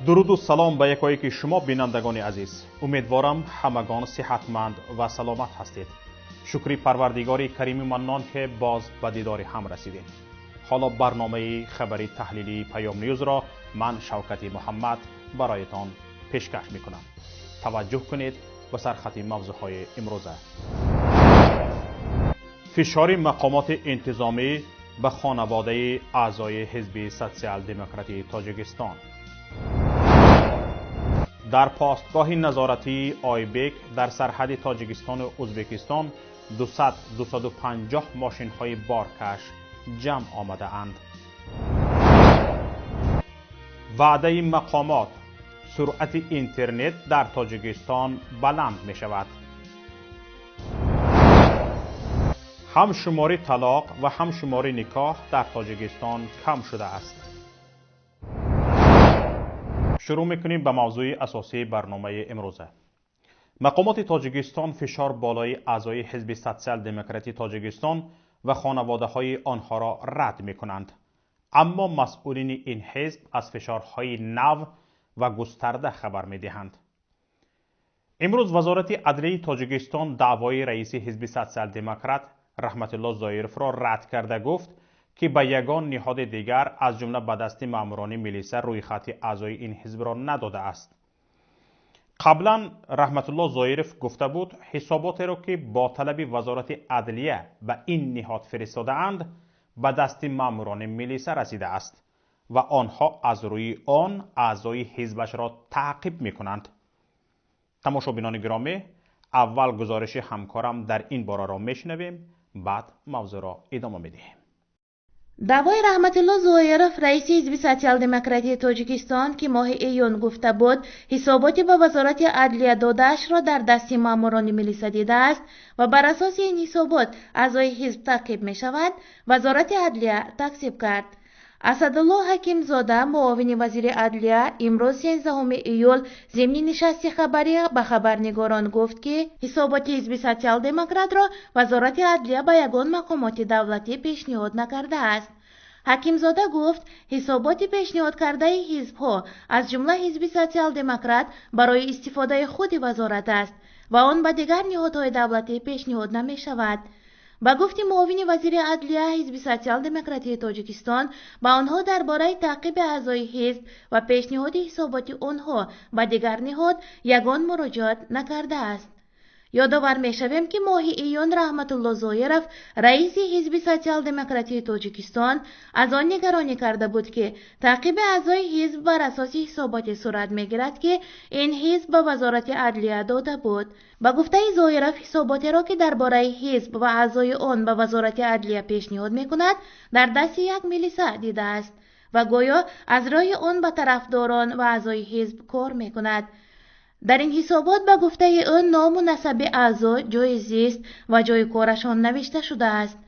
Дуруду салом ба якояки шумо, бинандагони азиз. Умедворам, ҳамагон сиҳатманд ва саломат ҳастед. Шукри Парвардигори Карими Маннон, ки боз ба дидори ҳам расидем. Ҳоло барномаи хабари таҳлилии Паём Ньюзро ман, Шавкати Муҳаммад, бароятон пешкаш мекунам. Таваҷҷӯҳ кунед ба сархати мавзӯъҳои имрӯза. Фишори мақомоти интизомӣ ба хонаводаи аъзои Ҳизби Социал-демократии Тоҷикистон. Дар постгоҳи назоратии Ойбек дар сарҳади Тоҷикистону Ӯзбекистон 200-250 мошинҳои боркаш ҷамъ омадаанд. Ваъдаи мақомот: суръати интернет дар Тоҷикистон баланд мешавад. Ҳам шумори талоқ ва ҳам шумори никоҳ дар Тоҷикистон кам шудааст. Шурӯъ мекунем ба мавзӯи асосии барномаи имрӯза. Мақомоти Тоҷикистон фишор болои аъзои Ҳизби Социал-демократии Тоҷикистон ва хонаводаҳои онҳоро рад мекунанд, аммо масъулини ин ҳизб аз фишорҳои нав ва густарда хабар медиҳанд. Имрӯз Вазорати адлияи Тоҷикистон даъвои раиси Ҳизби Социал-демократ Раҳматулло Зоировро рад карда гуфт, ки ба ягон ниҳоди дигар, аз ҷумла ба дасти маъмурони милиса, рӯйхати аъзои ин ҳизбро надодааст. Қаблан Раҳматулло Зоиров гуфта буд, ҳисоботеро, ки бо талаби Вазорати адлия ба ин ниҳод фиристодаанд, ба дасти маъмурони милиса расидааст ва онҳо аз рӯи он аъзои ҳизбашро таъқиб мекунанд. Тамошобинони гиромӣ, аввал гузориши ҳамкорам дар ин бораро мешунавем, баъд мавзӯъро идома медиҳем. Даъвои Раҳматулло Зоиров, раиси Ҳизби Социал-демократии Тоҷикистон, ки моҳи июн гуфта буд, ҳисоботи ба Вазорати адлия додаашро дар дасти маъмурони милиса дидааст ва бар асоси ин ҳисобот аъзои ҳизб таъқиб мешавад, Вазорати адлия такзиб кард. Асадулло Ҳакимзода, муовини вазири адлия, имрӯз, 13 июл, зимни нишасти хабарӣ ба хабарнигорон гуфт, ки ҳисоботи Ҳизби Социал-демократро Вазорати адлия ба ягон мақомоти давлатӣ пешниҳод накардааст. Ҳакимзода гуфт, ҳисоботи пешниҳодкардаи ҳизбҳо, аз ҷумла Ҳизби Социал-демократ, барои истифодаи худи вазорат аст ва он ба дигар ниҳодҳои давлатӣ пешниҳод намешавад. Ба гуфти муовини вазири адлия, Ҳизби Социал-демократии Тоҷикистон ба онҳо дар бораи таъқиби аъзои ҳизб ва пешниҳоди ҳисоботи онҳо ба дигар ниҳод ягон муроҷиат накардааст. Ёдовар мешавем, ки моҳи июн Раҳматулло Зоиров, раиси Ҳизби Социал-демократии Тоҷикистон, аз он нигаронӣ карда буд, ки таъқиби аъзои ҳизб бар асоси ҳисоботе сурат мегирад, ки ин ҳизб ба Вазорати адлия дода буд. Ба гуфтаи Зоиров, ҳисоботеро, ки дар бораи ҳизб ва аъзои он ба Вазорати адлия пешниҳод мекунад, дар дасти як милиса дидааст ва гӯё аз роҳи он ба тарафдорон ва аъзои ҳизб кор мекунад. Дар ин ҳисобот, ба гуфтаи ӯ, ному насаби аъзо, ҷои зист ва ҷои корашон навишта шудааст.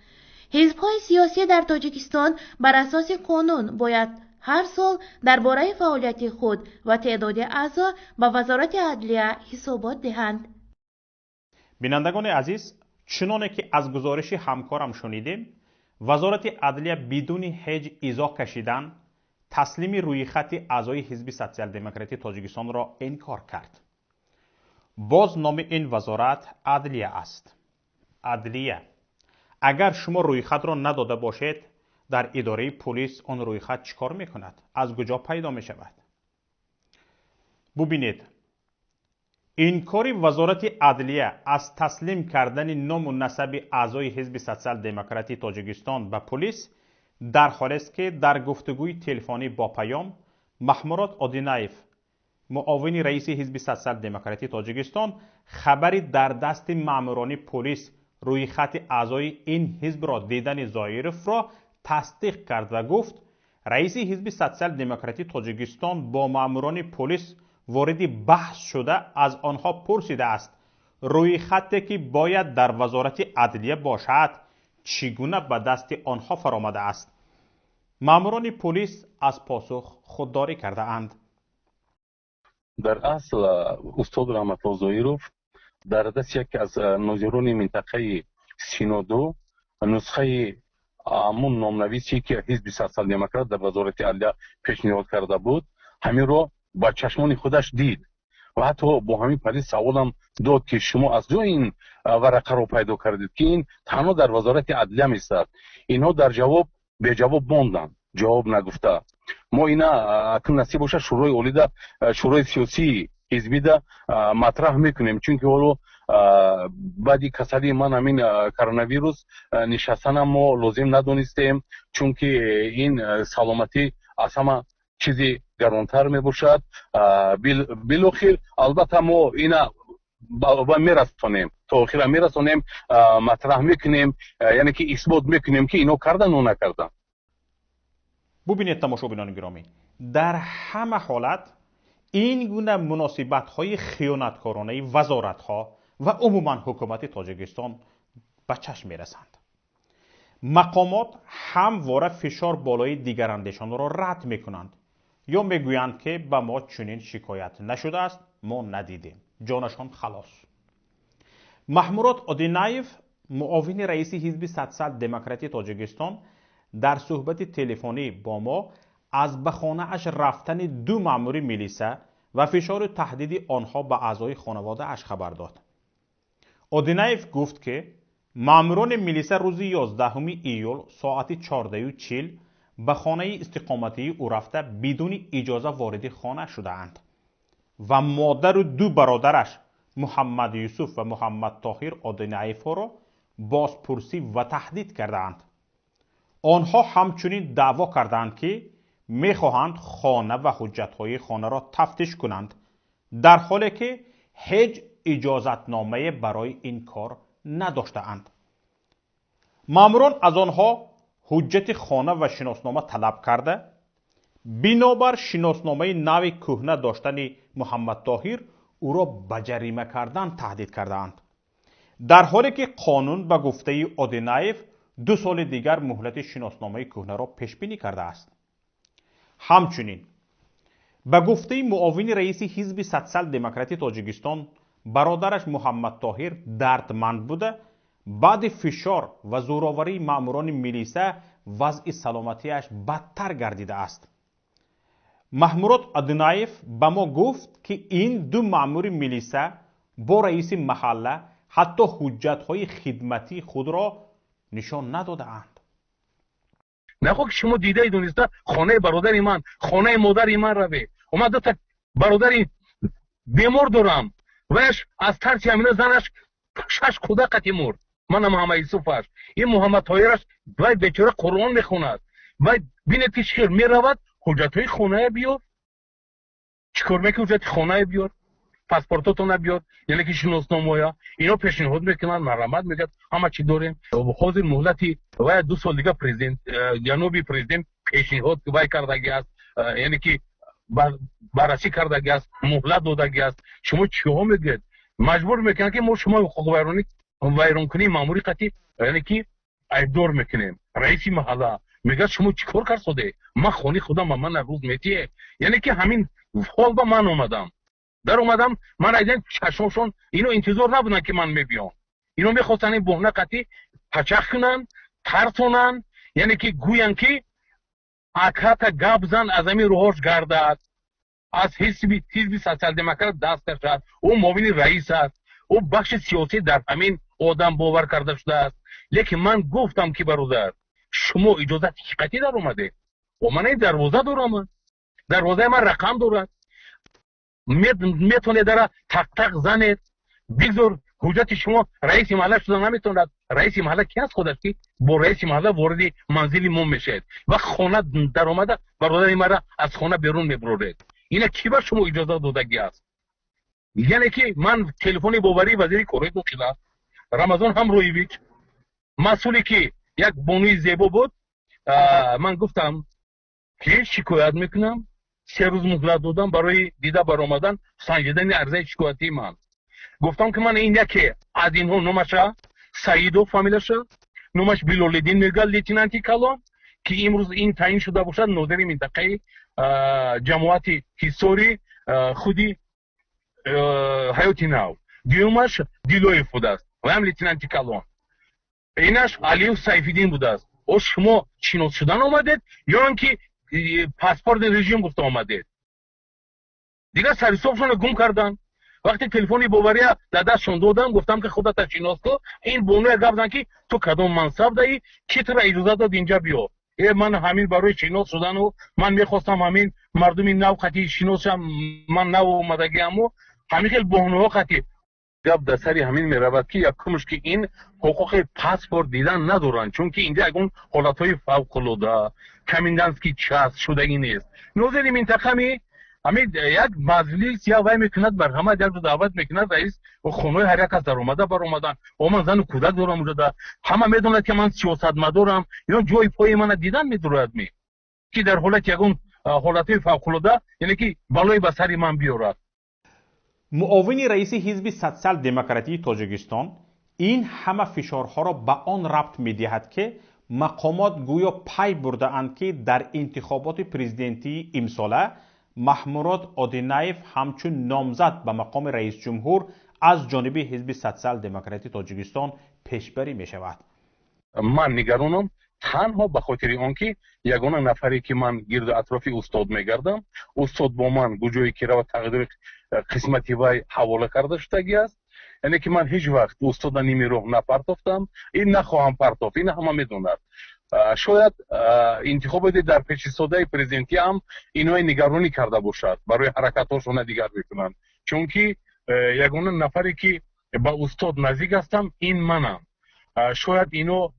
Ҳизбҳои сиёсӣ дар Тоҷикистон бар асоси қонун бояд ҳар сол дар бораи фаъолияти худ ва теъдоди аъзо ба Вазорати адлия ҳисобот диҳанд. Бинандагони азиз, чуноне ки аз гузориши ҳамкорам шунидем, Вазорати адлия бидуни ҳеҷ изоҳ кашидан таслими рӯйхати аъзои Ҳизби Социал-демократии Тоҷикистонро инкор кард. Боз номи ин вазорат адлия аст. Адлия, агар шумо рӯйхатро надода бошед, дар идораи пулис он рӯйхат чӣ кор мекунад, аз куҷо пайдо мешавад? Бубинед, инкори Вазорати адлия аз таслим кардани ному насаби аъзои Ҳизби Социал-демократии Тоҷикистон ба пулис дар ҳолест, ки дар гуфтугӯи телефонӣ бо Паём Маҳмурод Одинаев, муовини раиси Ҳизби Социал-демократии Тоҷикистон, хабари дар дасти маъмурони пулис рӯйхати аъзои ин ҳизбро дидани Зоировро тасдиқ кард ва гуфт, раиси Ҳизби Социал-демократии Тоҷикистон бо маъмурони пулис вориди баҳс шуда, аз онҳо пурсидааст, рӯйхате ки бояд дар Вазорати адлия бошад, чӣ гуна ба дасти онҳо фаромадааст. Маъмурони пулис аз посух худдорӣ кардаанд. Дар асл устод Раҳматулло Зоиров дар дасти яке аз нозирони минтақаи Синоду нусхаи ҳамун номнависе, ки Ҳизби Социал-демократ дар Вазорати адлия пешниҳод карда буд, ҳаминро Ба чашмони худаш дид ва ҳатто бо ҳамин пари саволам дод, ки шумо аз ҷои ин варақаро пайдо кардед, ки ин танҳо дар Вазорати адлия месад. Инҳо дар ҷавоб беҷавоб монданд, ҷавоб нагуфта. Мо ина акн насиб бошад, Шӯрои олида, Шӯрои сиёсии ҳизбида матраҳ мекунем, чунки ҳоло баъди касалии ман ҳамин коронавирус нишастанам мо лозим надонистем, чунки ин саломатӣ аз ҳама чизи гаронтар мебошад. Билохир, албатта, мо ина мерасонем, то охира мерасонем, матраҳ мекунем, яъне ки исбот мекунем, ки ино кардан ё накардан. Бубинед, тамошобинони гиромӣ, дар ҳама ҳолат ин гуна муносибатҳои хиёнаткоронаи вазоратҳо ва умуман ҳукумати Тоҷикистон ба чашм мерасанд. Мақомот ҳамвора фишор болои дигарандешонро рад мекунанд ё мегӯянд, ки ба мо чунин шикоят нашудааст, мо надидем, ҷонашон халос. Маҳмурод Одинаев, муовини раиси Ҳизби Социал-демократии Тоҷикистон, дар суҳбати телефонӣ бо мо аз ба хонааш рафтани ду маъмури милиса ва фишору таҳдиди онҳо ба аъзои хонаводааш хабар дод. Одинаев гуфт, ки маъмурони милиса рӯзи 11 июл соати 14:40 ба хонаи истиқоматии ӯ рафта, бидуни иҷоза вориди хона шудаанд ва модару ду бародараш Муҳаммад Юсуф ва Муҳаммад Тоҳир Одинаевҳоро бозпурсӣ ва таҳдид кардаанд. Онҳо ҳамчунин даъво кардаанд, ки мехоҳанд хона ва ҳуҷҷатҳои хонаро тафтиш кунанд, дар ҳоле ки ҳеҷ иҷозатномае барои ин кор надоштаанд. Маъмурон аз онҳо ҳуҷҷати хона ва шиноснома талаб карда, бинобар шиносномаи нави кӯҳна доштани Муҳаммадтоҳир ӯро ба ҷарима кардан таҳдид кардаанд, дар ҳоле ки қонун, ба гуфтаи Одинаев, 2 соли дигар муҳлати шиносномаи кӯҳнаро пешбинӣ кардааст. Ҳамчунин, ба гуфтаи муовини раиси Ҳизби Социал-демократии Тоҷикистон, бародараш Муҳаммадтоҳир дардманд буда, баъди фишор ва зӯроварии маъмурони милиса вазъи саломатиаш бадтар гардидааст. Маҳмурод Одинаев ба мо гуфт, ки ин ду маъмури милиса бо раиси маҳалла ҳатто ҳуҷҷатҳои хидматии худро нишон надодаанд. Нахо ки шумо дидаи дониста хонаи бародари ман, хонаи модари ман равед. Ман дута бародари бемор дорам, ваяш аз тарси ҳамина занаш шаш кӯдак қати мурд. Мана Муҳаммад Юсуфаш, ин Муҳаммад Тоҳираш, вай бечора Қуръон мехонад. Вай бинед, ки чӣ хел меравад, ҳуҷҷатҳои хонае биёр. Чӣ кор мекунӣ? Ҳуҷҷати хонае биёр, паспортотона биёр, яъне ки шиносномоя. Ино пешниҳод мекунанд, марамат мегӯяд, ҳама чӣ дорем. Ҳозир муҳлати вай 2 сол дига президент, ҷаноби президент пешниҳод вай кардаги аст, яъне ки баррасӣ кардаги аст, муҳлат додаги аст. Шумо чиҳо мегӯед? Маҷбур мекунанд, ки мо шумо ҳуқуқвайронӣ, вайронкунии маъмури қатъӣ, яъне ки айбдор мекунем. Раиси маҳалла мегӯяд, шумо чӣ кор кард соде? Ман хони худам ба ман рӯз метие. Яъне ки ҳамин ҳол ба ман омадам, дар омадам, ман айдан чашмошон ино интизор набуданд, ки ман мебиём. Ино мехостанд ин боҳна қатъӣ пачах кунанд, тарсонанд, яъне ки гӯянд, ки аката гап зан, аз ҳамин рӯҳош гардад, аз ҳизби Социал-демократ даст кашад. Ӯ муовини раис аст, ӯ бахши сиёсӣ дар ҳамин одам бовар карда шудааст. Лекин ман гуфтам, ки бародар, шумо иҷозати ҳақиқатӣ дар омадед? О, ман ин дарвоза дорам, дарвозаи ман рақам дорад, метавонед дара тақ-тақ занед, бигзор ҳуҷҷати шумо. Раиси маҳалла шуда наметавонад. Раиси маҳалла ки аст худаш, ки бо раиси маҳалла вориди манзили мо мешавед ва хона даромада бародари мара аз хона берун мебуроред? Ина кӣ ба шумо иҷоза додагӣ аст? Яъне ки ман телефони боварии вазири корҳои дохила Рамазон Ҳамроевич, масъуле ки як бонуи зебо буд, ман гуфтам, ки шикоят мекунам. 3 рӯз муҳлат додам барои дида баромадан, санҷидани арзаи шикоятии ман. Гуфтам, ки ман ин яке аз инҳо, номаша Саидов, фамилияша, номаш Билолиддин мегӯяд, лейтенанти калон, ки имрӯз ин таъин шуда бошад нозири минтақаи ҷамоати Ҳисори худи Ҳаёти Нав. Дуюмаш Дилоев будааст, ваям лейтенанти калон. Инаш Алиев Сайфиддин будааст. О, шумо шинос шудан омадед ё ин ки паспорти режим гуфта омадед? Дигар сарҳисобшонро гум карданд. Вақте телефони бовария дар дастшон додам, гуфтам ки худата шинос кун. Ин бонуя гап зан ки ту кадом мансаб даӣ, ки тура иҷоза дод инҷа биё. Ман ҳамин барои шинос шудану ман мехостам ҳамин мардуми нав қатӣ шиносам, ман нав омадагиаму ҳамин хел боҳонаҳо қатӣ. Гап дар сари ҳамин меравад ки якумш ки ин ҳуқуқи паспорт дидан надоранд, чунки инҷа ягон ҳолатҳои фавқулода, комендантский час шудагӣ нест. Нозири минтақами ҳамин як маҷлис я вай мекунад, марҳамат як даъват мекунад раис, хонаи ҳар як кас даромада баромадан. О, ман зану кӯдак дорам уҷода, ҳама медонад ки ман сиёсатмадорам, ё ҷои пои мана дидан медурад ми ки дар ҳолати ягон ҳолатҳои фавқулода, яъне ки балое ба сари ман биёрад. Муовини раиси ҳизби Социал-демократии Тоҷикистон ин ҳама фишорҳоро ба он рабт медиҳад, ки мақомот гӯё пай бурдаанд, ки дар интихоботи президентии имсола Маҳмурод Одинаев ҳамчун номзад ба мақоми раисҷумҳур аз ҷониби ҳизби Социал-демократии Тоҷикистон пешбарӣ мешавад. Ман нигаронам танҳо ба хотири он ки ягона нафаре ки ман гирду атрофи устод мегардам, устод бо ман куҷое ки равад тақдири қисмати вай ҳавола карда шудагӣ аст. Яъне ки ман ҳеҷ вақт устода ними роҳ напартофтам, ин нахоҳам партофт, ин ҳама медонад. Шояд интихоботи дар пешистодаи президентӣ ҳам иное нигаронӣ карда бошад, барои ҳаракатҳошона дигар мекунанд, чунки ягона нафаре ки ба устод наздик ҳастам ин манам. Шояд ино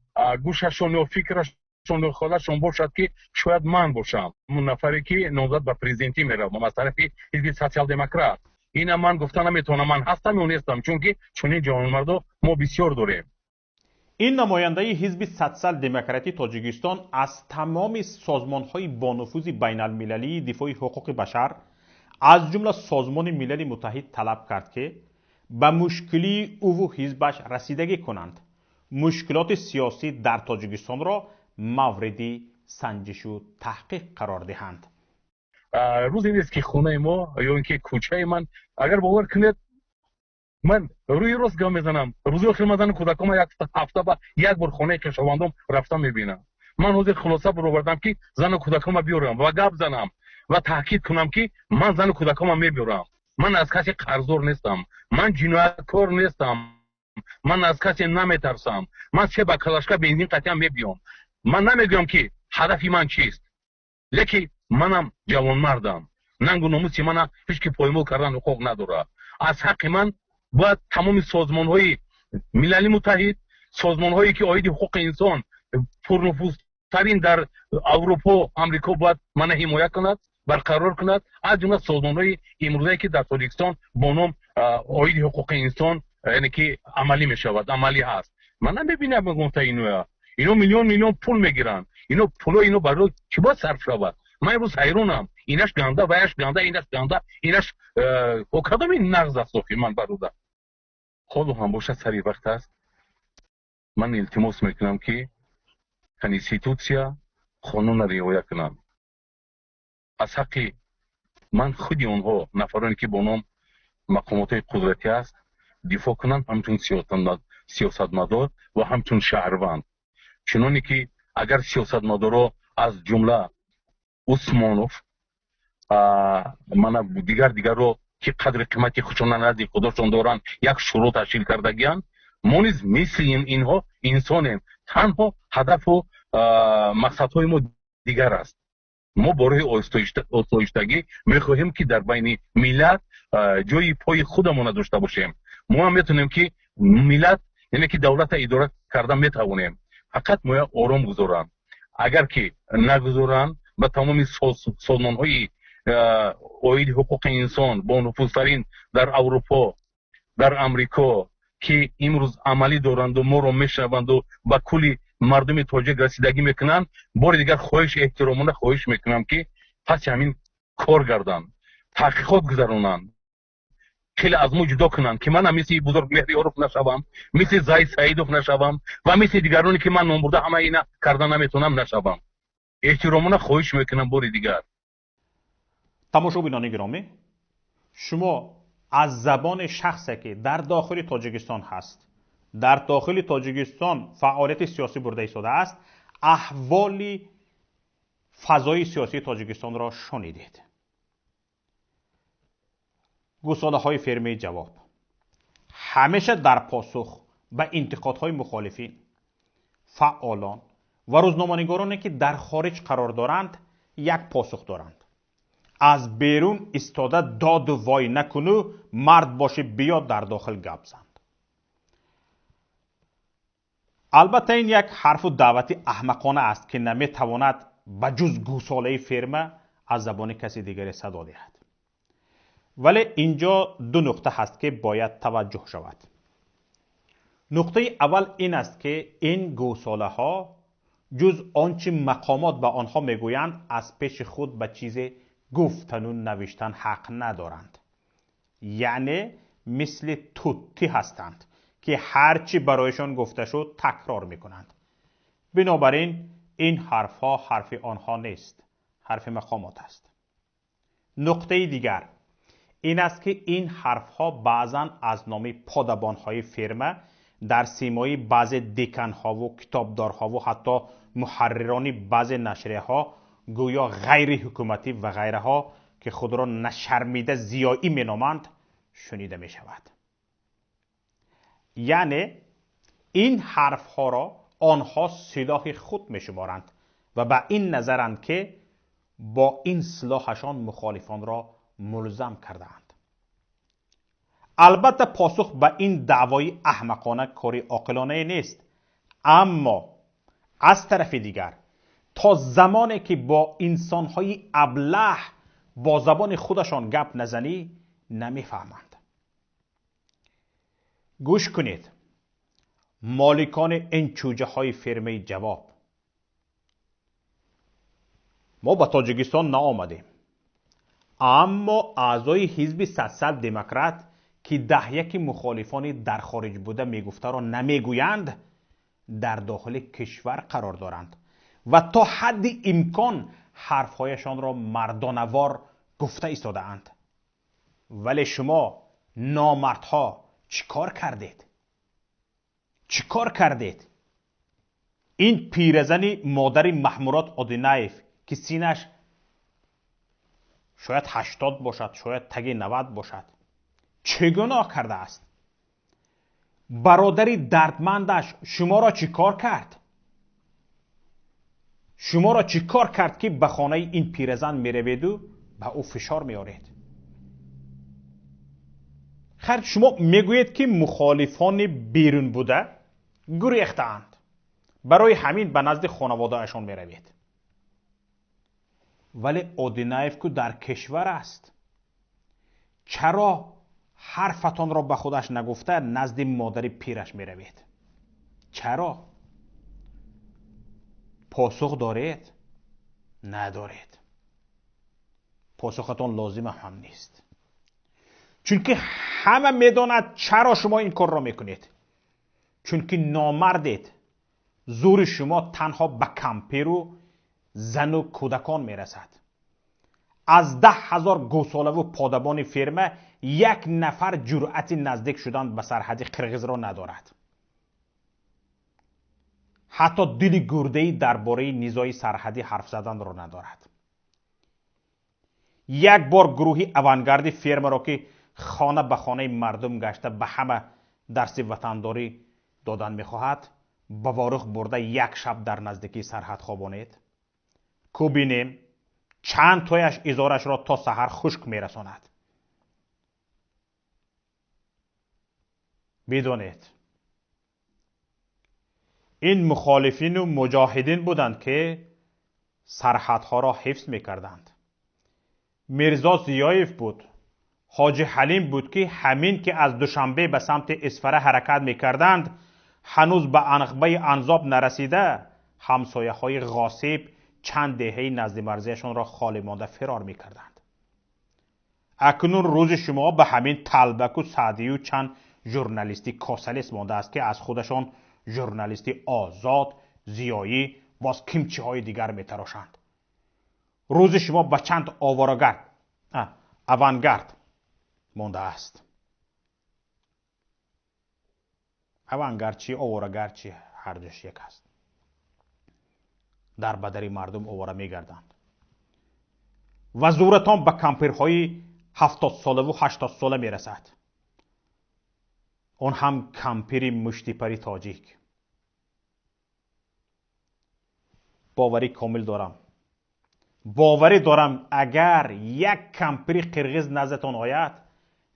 гӯшашон ё фикрашон ё холашон бошад ки шояд ман бошам он нафаре ки номзад ба президентӣ меравам аз тарафи ҳизби Социал-демократ. Ина ман гуфта наметавонам ман ҳастам ё нестам, чунки чунин ҷавонмардо мо бисёр дорем. Ин намояндаи ҳизби Социал-демократии Тоҷикистон аз тамоми созмонҳои бонуфузи байналмилалии дифои ҳуқуқи башар, аз ҷумла Созмони Милали Муттаҳид талаб кард, ки ба мушкилии ӯву ҳизбаш расидагӣ кунанд, мушкилоти сиёсӣ дар Тоҷикистонро мавриди санҷишу таҳқиқ қарор диҳанд. Рӯзе нест ки хонаи мо ё ин ки кӯчаи ман, агар бовар кунед, ман рӯи рост гап мезанам, рӯзи охир ман зану кӯдакома як ҳафта ба як бор хонаи хешовандом рафта мебинам. Ман ҳозир хулоса баровардам ки зану кӯдакома биёрам ва гап занам ва таъкид кунам ки ман зану кӯдакома мебиёрам. Ман аз касе қарздор нестам, ман ҷинояткор нестам, ман аз касе наметарсам, ман се бакалашка бензин қатъиан мебиём. Ман намегӯям ки ҳадафи ман чист, лекин манам ҷавонмардам, нангу номуси мана ҳеҷ ки поймол кардан ҳуқуқ надорад. Аз ҳаққи ман бояд тамоми созмонҳои Милали Муттаҳид, созмонҳое ки оиди ҳуқуқи инсон пурнуфузтарин дар Аврупо, Амрико бояд мана ҳимоя кунад, барқарор кунад, аз ҷумла созмонҳои имрӯзае ки дар Тоҷикистон бо ном оиди ҳуқуқи инсон, яъне ки амалӣ мешавад, амалӣ ҳаст. Ман намебинам гуфта иноя. Ино миллион миллион пул мегиранд. Ино пуло ино барои чӣ бояд сарф шавад? Ман имрӯз ҳайронам. Инаш ганда, ваяш ганда, инаш ганда, инаш кадоми нағз аст охи ман бародар. Ҳоло ҳам бошад сари вақт аст. Ман илтимос мекунам ки конститутсия қонунро риоя кунанд. Аз ҳаққи ман худи онҳо, нафароне ки бо ном мақомотҳои қудратӣ аст, дифоъ кунанд ҳамчун сиёсатмадор ва ҳамчун шаҳрванд. Чуноне ки агар сиёсатмадоро аз ҷумла Усмонов, мана дигар дигарро ки қадри қимати худшона назди худошон доранд, як шӯро ташкил кардагианд, мо низ мисли инҳо инсонем. Танҳо ҳадафу мақсадҳои мо дигар аст. Мо барои осоиштагӣ мехоҳем ки дар байни миллат ҷои пои худамона дошта бошем. Мо ҳам метавонем ки миллат, яъне ки давлатро идора карда метавонем. Фақат моя ором гузоранд. Агар ки нагузоранд, ба тамоми созмонҳои оиди ҳуқуқи инсон бонуфузтарин дар Аврупо, дар Амрико ки имрӯз амалӣ доранду моро мешаванду ба кулли мардуми тоҷик расидагӣ мекунанд, бори дигар хоҳиш эҳтиромона хоҳиш мекунам ки паси ҳамин кор гарданд, таҳқиқот гузаронанд, хеле аз мо ҷудо кунанд ки манам мисли бузург Меҳриёров нашавам, мисли Зайд Саидов нашавам ва мисли дигароне ки ман номбурда ҳама ина карда наметавонам нашавам. Эҳтиромона хоҳиш мекунам бори дигар. Тамошобинони гиромӣ, шумо аз забони шахсе ки дар дохили Тоҷикистон ҳаст, дар дохили Тоҷикистон фаъолияти сиёсӣ бурда истодааст, аҳволи фазои сиёсии Тоҷикистонро шунидед. Гӯсолаҳои фермаи Ҷавоб ҳамеша дар посух ба интиқодҳои мухолифин, фаъолон ва рӯзноманигороне ки дар хориҷ қарор доранд, як посух доранд. Аз берун истода доду вой накуну, мард бошӣ, биё дар дохил гап зан. Албатта, ин як ҳарфу даъвати аҳмақона аст, ки наметавонад ба ҷуз гӯсолаи ферма аз забони каси дигаре садо диҳад. Вале инҷо ду нуқта ҳаст, ки бояд таваҷҷӯҳ шавад. Нуқтаи аввал ин аст, ки ин гӯсолаҳо ҷуз он чи мақомот ба онҳо мегӯянд, аз пеши худ ба чизе гуфтану навиштан ҳақ надоранд. Яъне мисли тутти ҳастанд, ки ҳар чӣ барояшон гуфта шуд, такрор мекунанд. Бинобар ин ин ҳарфҳо ҳарфи онҳо нест, ҳарфи мақомот аст. Нуқтаи дигар ин аст, ки ин ҳарфҳо баъзан аз номи подабонҳои фирма дар симои баъзе деканҳову китобдорҳову ҳатто муҳаррирони баъзе нашрияҳо, гӯё ғайриҳукуматӣ ва ғайраҳо, ки худро нашармида зиёӣ меноманд, шунида мешавад. Яъне ин ҳарфҳоро онҳо силоҳи худ мешуморанд ва ба ин назаранд, ки бо ин силоҳашон мухолифонро мулзам кардаанд. Албатта, посух ба ин даъвои аҳмақона кори оқилонае нест, аммо аз тарафи дигар, то замоне ки бо инсонҳои аблаҳ бо забони худашон гап назанӣ, намефаҳманд. Гӯш кунед, моликони ин чӯҷаҳои фирмаи Ҷавоб, мо ба Тоҷикистон наомадем, аммо аъзои ҳизби Социал Демократ, ки даҳяки мухолифони дар хориҷ буда мегуфтаро намегӯянд, дар дохили кишвар қарор доранд ва то ҳадди имкон ҳарфҳояшонро мардонавор гуфта истодаанд. Вале шумо номардҳо чӣ кор кардед? Чӣ кор кардед? Ин пиразани модари Маҳмурод Одинаев, ки синаш шояд 80 бошад, шояд таги 90 бошад, чӣ гуноҳ кардааст? Бародари дардмандаш шуморо чӣ кор кард? Шуморо чӣ кор кард, ки ба хонаи ин пиразан мераведу ба ӯ фишор меоред? Хайр, шумо мегӯед, ки мухолифони берун буда гурехтаанд, барои ҳамин ба назди хонаводаашон меравед. Вале Одинаев ку дар кишвар аст. Чаро ҳарфатонро ба худаш нагуфта, назди модари пираш меравед? Чаро? Посух доред? Надоред. Посухатон лозима ҳам нест, чунки ҳама медонад, чаро шумо ин корро мекунед. Чунки номардед. Зури шумо танҳо ба кампиру зану кӯдакон мерасад. Аз 10 000 гӯсолаву подабони фирма як нафар ҷуръати наздик шудан ба сарҳади қирғизро надорад. Ҳатто дили гурдаи дар бораи низои сарҳадӣ ҳарф заданро надорад. Як бор гурӯҳи авангарди фермаро, ки хона ба хонаи мардум гашта, ба ҳама дарси ватандорӣ додан мехоҳад, ба Ворух бурда, як шаб дар наздикии сарҳад хобонед, ку бинем, чанд тояш изорашро то саҳар хушк мерасонад. Бидонед, ин мухолифину муҷоҳидин буданд, ки сарҳадҳоро ҳифз мекарданд. Мирзо Зиёев буд, Ҳоҷи Ҳалим буд, ки ҳамин ки аз Душанбе ба самти Исфара ҳаракат мекарданд, ҳанӯз ба анғбаи Анзоб нарасида, ҳамсояҳои ғосиб чанд деҳаи наздимарзияшонро холӣ монда фирор мекарданд. Акнун рӯзи шумо ба ҳамин Талбаку Саъдию чанд журналисти косалес мондааст, ки аз худашон журналисти озод, зиёӣ, боз кимчиҳои дигар метарошанд. Рӯзи шумо ба чанд оворагард, авангард мондааст. Авангард чи, оворагард чи, ҳардуш як аст. Дар бадари мардум овора мегарданд ва зӯратон ба кампирҳои 70 солаву 80 сола мерасад. Он ҳам кампири муштипари тоҷик. Боварӣ комил дорам, боварӣ дорам, агар як кампири қирғиз наздатон ояд,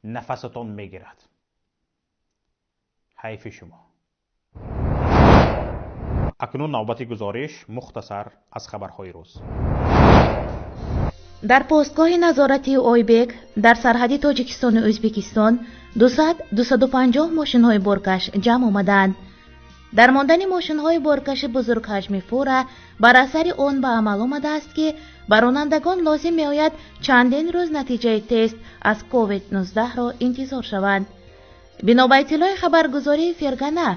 нафасатон мегирад. Ҳайфи шумо. Акнун навбати гузориш мухтасар аз хабарҳои рӯз. Дар постгоҳи назорати Ойбек дар сарҳади Тоҷикистону Ӯзбекистон 200-250 мошинҳои боркаш ҷамъ омаданд. Дар мондани мошинҳои боркаши бузургҳаҷми фура бар асари он ба амал омадааст, ки ба ронандагон лозим меояд чандин рӯз натиҷаи тест аз COVID-19-ро интизор шаванд. Бино ба иттилои хабаргузории Фергана,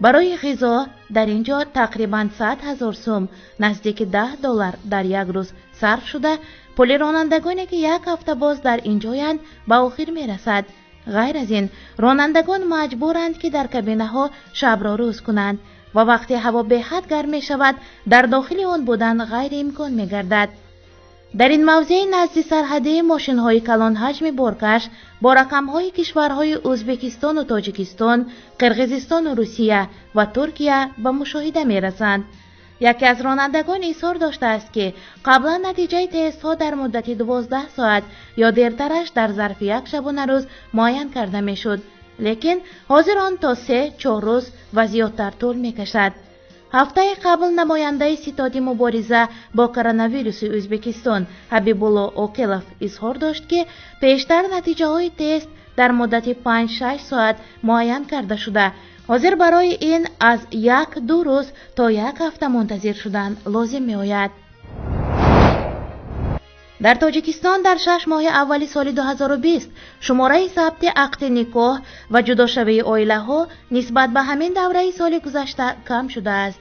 барои ғизо дар ин ҷо тақрибан 100 ҳазор сум, наздики 10 доллар дар як рӯз сарф шуда, пули ронандагоне ки як ҳафта боз дар ин ҷоянд ба охир мерасад. Ғайр аз ин, ронандагон маҷбуранд, ки дар кабинаҳо шабро рӯз кунанд ва вақте ҳаво беҳад гарм мешавад, дар дохили он будан ғайриимкон мегардад. Дар ин мавзеи назди сарҳадии мошинҳои калонҳаҷми боркаш бо рақамҳои кишварҳои Ӯзбекистону Тоҷикистон, Қирғизистону Русия ва Туркия ба мушоҳида мерасанд. Яке аз ронандагон изҳор доштааст, ки қаблан натиҷаи тестҳо дар муддати 12 соат ё дертараш дар зарфи як шабонарӯз муайян карда мешуд, лекин ҳозир он то 3-4 рӯз ва зиёдтар тӯл мекашад. Ҳафтаи қабл намояндаи ситоди мубориза бо коронавируси Ӯзбекистон Ҳабибулло Оқилов изҳор дошт, ки пештар натиҷаҳои тест дар муддати 5-6 соат муайян карда шуда, ҳозир барои ин аз 1-2 рӯз то як ҳафта мунтазир шудан лозим меояд. Дар Тоҷикистон дар 6 моҳи аввали соли 2020 шумораи сабти ақди никоҳ ва ҷудошавии оилаҳо нисбат ба ҳамин давраи соли гузашта кам шудааст.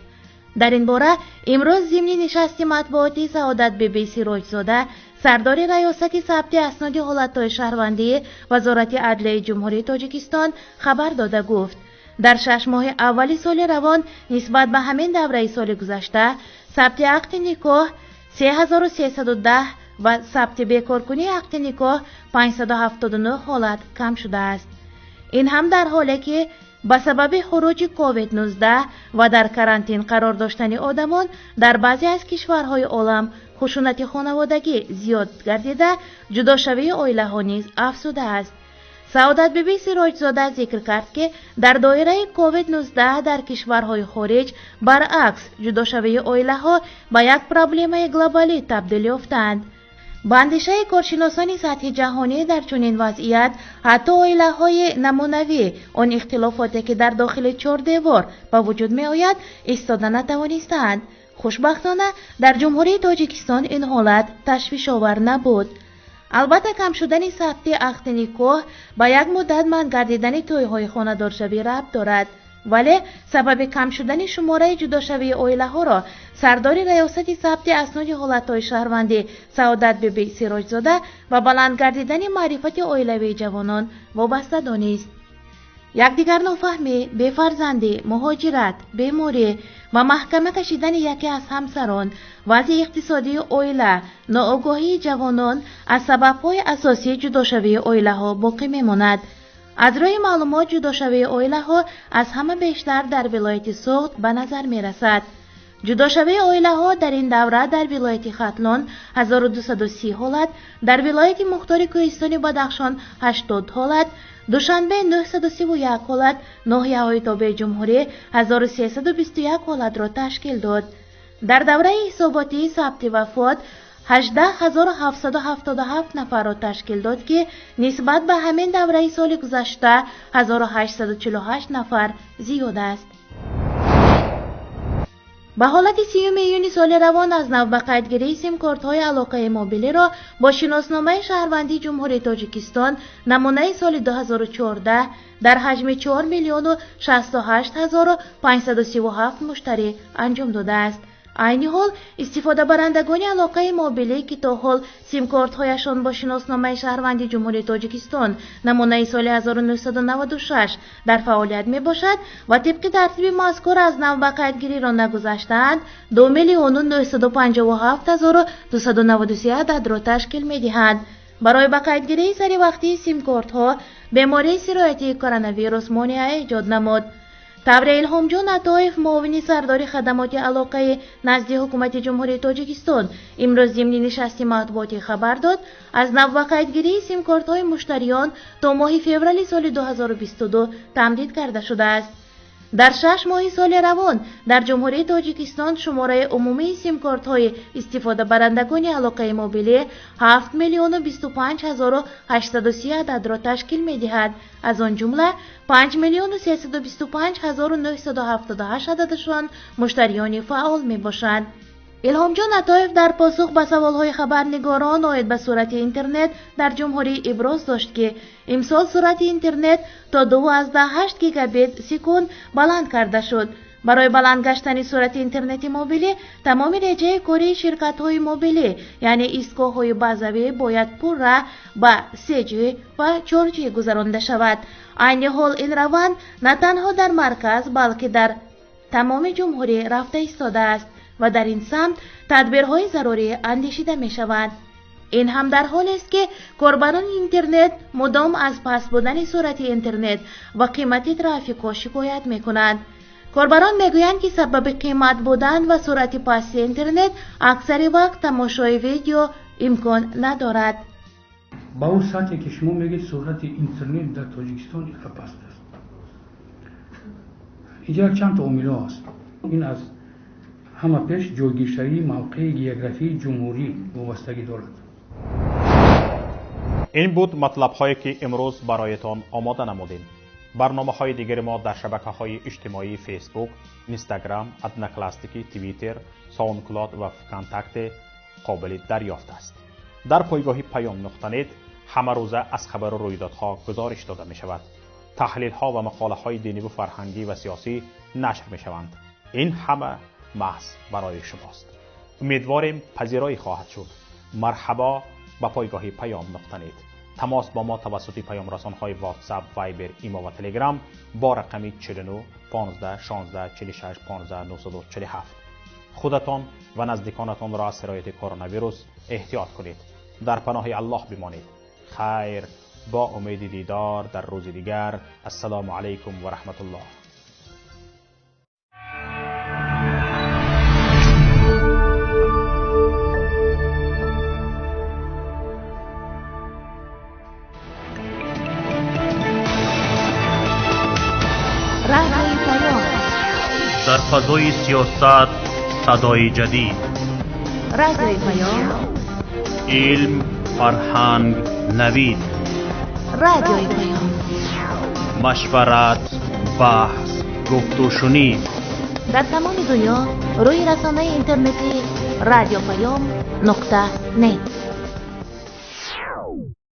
Дар ин бора имрӯз зимни нишасти матбуотии Саодатбиби Сироҷзода, сардори раёсати сабти асноди ҳолатҳои шаҳрвандии Вазорати адлияи Ҷумҳурии Тоҷикистон хабар дода гуфт: дар 6 моҳи аввали соли равон нисбат ба ҳамин давраи соли гузашта сабти ақди никоҳ 3310 ва сабти бекоркунии ақди никоҳ 579 ҳолат кам шудааст. Ин ҳам дар ҳоле ки ба сабаби хуруҷи COVID-19 ва дар карантин қарор доштани одамон дар баъзе аз кишварҳои олам хушунати хонаводагӣ зиёд гардида, ҷудошавии оилаҳо низ афзудааст. Саодатбиби Сироҷзода зикр кард, ки дар доираи COVID-19 дар кишварҳои хориҷ баръакс ҷудошавии оилаҳо ба як проблемаи глобалӣ табдил ёфтаанд. Ба андешаи коршиносони сатҳи ҷаҳонӣ, дар чунин вазъият ҳатто оилаҳои намунавӣ он ихтилофоте ки дар дохили чордевор ба вуҷуд меояд, истода натавонистаанд. Хушбахтона, дар Ҷумҳурии Тоҷикистон ин ҳолат ташвишовар набуд. Албатта, кам шудани сабти ақди никоҳ ба як муддат манъ гардидани тӯйҳои хонадоршавӣ рабт дорад, вале сабаби кам шудани шумораи ҷудошавии оилаҳоро сардори раёсати сабти асноди ҳолатҳои шаҳрвандӣ Саодатбиби Сироҷзода ба баланд гардидани маърифати оилавии ҷавонон вобаста донист. Якдигарнофаҳмӣ, бефарзандӣ, муҳоҷират, беморӣ ва маҳкама кашидани яке аз ҳамсарон, вазъи иқтисодии оила, ноогоҳии ҷавонон аз сабабҳои асосии ҷудошавии оилаҳо боқӣ мемонад. Аз рӯи маълумот, ҷудошавии оилаҳо аз ҳама бештар дар вилояти Суғд ба назар мерасад. Ҷудошавии оилаҳо дар ин давра дар вилояти Хатлон 1230 ҳолат, дар вилояти мухтори кӯҳистони Бадахшон 80 ҳолат, Душанбе 931 ҳолат, ноҳияҳои тобеи ҷумҳурӣ 1321 ҳолатро ташкил дод. Дар давраи ҳисоботии сабти вафот 18777 нафарро ташкил дод, ки нисбат ба ҳамин давраи соли гузашта 1848 нафар зиёд аст. Ба ҳолати 30 июни соли равон аз нав ба қайдгирии симкортҳои алоқаи мобилиро бо шиносномаи шаҳрвандии Ҷумҳурии Тоҷикистон намунаи соли 2014 дар ҳаҷми 4 миллиону 68 ҳазору 537 муштарӣ анҷом додааст. Айни ҳол истифодабарандагони алоқаи мобилӣ, ки то ҳол симкортҳояшон бо шиносномаи шаҳрванди Ҷумҳурии Тоҷикистон намунаи соли 1996 дар фаъолият мебошад ва тибқи тартиби мазкур аз нав ба қайдгириро нагузаштаанд, 2 957 293 ададро ташкил медиҳанд. Барои ба қайдгирии саривақтии симкортҳо бемории сироятии коронавирус монеа эҷод намуд. Тавре Илҳомҷон Атоев, муовини сардори хадамоти алоқаи назди ҳукумати Ҷумҳурии Тоҷикистон, имрӯз зимни нишасти матбуотӣ хабар дод, аз нав ба қайдгирии симкортҳои муштариён то моҳи феврали соли 2022 тамдид карда шудааст. Дар 6 моҳи соли равон дар Ҷумҳурии Тоҷикистон шумораи умумии симкортҳои истифодабарандагони алоқаи мобилӣ 7 миллиону 25 ҳазору 830 ададро ташкил медиҳад. Аз он ҷумла 5 миллиону 325 ҳазору 978 ададашон муштариёни фаъол мебошанд. Илҳомҷон Атоев дар посух ба саволҳои хабарнигорон оид ба суръати интернет дар ҷумҳурӣ иброз дошт, ки имсол суръати интернет то 2,8 гигабит секунд баланд карда шуд. Барои баланд гаштани суръати интернети мобилӣ тамоми реҷаи кории ширкатҳои мобилӣ, яъне истгоҳҳои базавӣ, бояд пурра ба 3G ва 4G гузаронида шавад. Айни ҳол ин раванд на танҳо дар марказ, балки дар тамоми ҷумҳурӣ рафта истодааст ва дар ин самт тадбирҳои зарурӣ андешида мешаванд. Ин ҳам дар ҳолест, ки корбарони интернет мудом аз паст будани суръати интернет ва қимати трафикҳо шикоят мекунанд. Корбарон мегӯянд, ки сабаби қимат будан ва суръати пасти интернет аксари вақт тамошои видео имкон надорад. Ба он сатҳе ки шумо мегӯед, суръати интернет дар Тоҷикистон инқадр паст аст. Инҷа якчанд то омилҳо аст. Ин аз ҳама пеш ҷойгиршавии мавқеи географии ҷумҳурӣ вобастагӣ дорад. Ин буд матлабҳое ки имрӯз бароятон омода намудем. Барномаҳои дигари мо дар шабакаҳои иҷтимоии Фейсбук, Инстаграм, Одноклассники, Твиттер, Саундклауд ва ВКонтакте қобили дарёфт аст. Дар пойгоҳи Паём нуқта нет ҳамарӯза аз хабару рӯйдодҳо гузориш дода мешавад. Таҳлилҳо ва мақолаҳои диниву фарҳангӣ ва сиёсӣ нашр мешаванд. Ин ҳама маҳз барои шумост. Умедворем пазироӣ хоҳад шуд. Марҳабо ба пойгоҳи Паём нуқта нет. Тамос бо мо тавассути паёмрасонҳои WhatsApp, Viber, Имо ва Telegram бо рақами 49 15 16 46 15 947. Худатон ва наздиконатонро аз сирояти коронавирус эҳтиёт кунед. Дар паноҳи Аллоҳ бимонед. Хайр, бо умеди дидор дар рӯзи дигар. Ассалому алайкум ва раҳматуллоҳ. Дар фазои сиёсат садои ҷадид, Радиои Паём, илм, фарҳанг, навид, Радиои Паём, машварат, баҳс, гуфтушунид. Дар тамоми дунё рӯи расонаи интернетии Радио Паём нуқта нет.